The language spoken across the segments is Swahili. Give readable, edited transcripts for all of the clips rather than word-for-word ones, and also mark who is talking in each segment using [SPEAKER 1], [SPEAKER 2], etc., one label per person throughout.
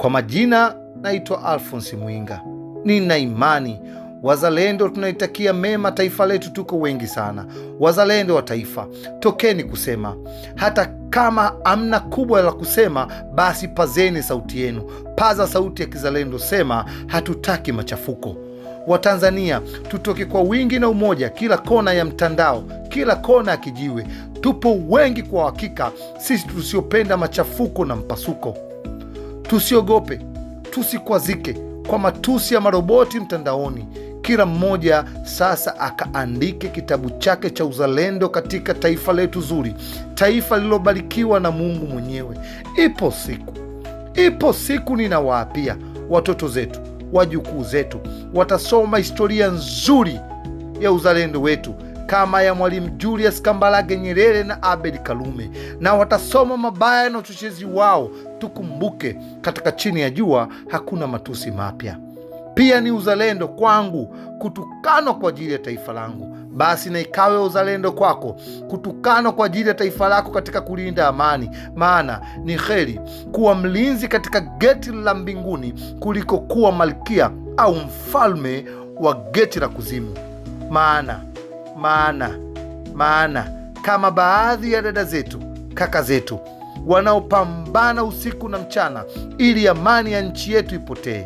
[SPEAKER 1] Kwa majina naitwa Alphonse Mwinga. Nina imani wazalendo tunaitakia mema taifa letu, tuko wengi sana. Wazalendo wa taifa, tokeni kusema. Hata kama amna kubwa la kusema, basi pazeni sauti yenu, paza sauti ya kizalendo, sema hatutaki machafuko. Watanzania tutoke kwa wingi na umoja, kila kona ya mtandao, kila kona ya kijiwe. Tupo wengi kwa hakika, sisi tusiopenda machafuko na mpasuko. Tusiogope, tusikwazike kwa matusi ya maroboti mtandaoni. Kila mmoja sasa akaandike kitabu chake cha uzalendo katika taifa letu zuri, taifa lililobarikiwa na Mungu mwenyewe. Ipo siku, ipo siku ninawaapia, watoto zetu, wajukuu zetu watasoma historia nzuri ya uzalendo wetu kama ya Mwalimu Julius Kambarage Nyerere na Abed Karume, na watasoma mabaya na uchochezi wao. Tukumbuke, katika chini ya jua hakuna matusi mapya. Pia ni uzalendo kwangu kutukanwa kwa ajili ya taifa langu, basi na ikawe uzalendo kwako kutukanwa kwa ajili ya taifa lako katika kulinda amani. Maana ni heri kuwa mlinzi katika geti la mbinguni kuliko kuwa malkia au mfalme wa geti la kuzimu. Maana maana maana kama baadhi ya dada zetu, kaka zetu wanaopambana usiku na mchana ili amani ya nchi yetu ipotee,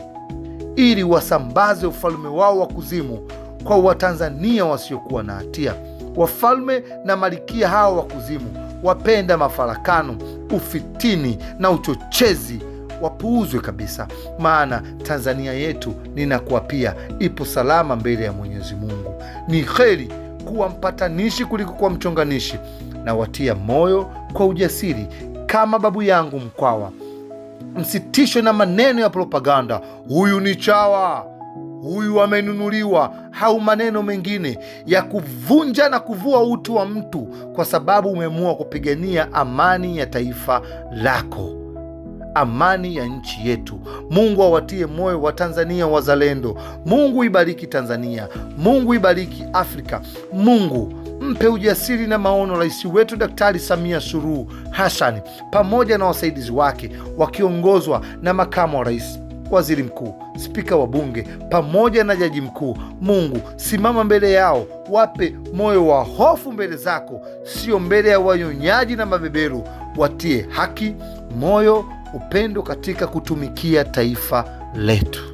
[SPEAKER 1] ili wasambaze ufalme wao wa kuzimu kwa Watanzania wasiokuwa na hatia. Wafalme na malikia hawa wa kuzimu wapenda mafarakano, ufitini na uchochezi wapuuzwe kabisa, maana Tanzania yetu, ninakuapia, ipo salama mbele ya Mwenyezi Mungu. Ni heri kuwa mpatanishi kuliko kuwa mchonganishi, na watia moyo kwa ujasiri kama babu yangu Mkwawa. Msitishwe na maneno ya propaganda, huyu ni chawa, huyu amenunuliwa, au maneno mengine ya kuvunja na kuvua utu wa mtu, kwa sababu umeamua kupigania amani ya taifa lako, amani ya nchi yetu. Mungu awatie moyo wa Tanzania wazalendo. Mungu ibariki Tanzania, Mungu ibariki Afrika. Mungu mpe ujasiri na maono rais wetu Daktari Samia Suluhu Hassan pamoja na wasaidizi wake wakiongozwa na makamu wa rais, waziri mkuu, spika wa bunge pamoja na jaji mkuu. Mungu simama mbele yao, wape moyo wa hofu mbele zako, sio mbele ya wanyonyaji na mabeberu. Watie haki, moyo, upendo katika kutumikia taifa letu.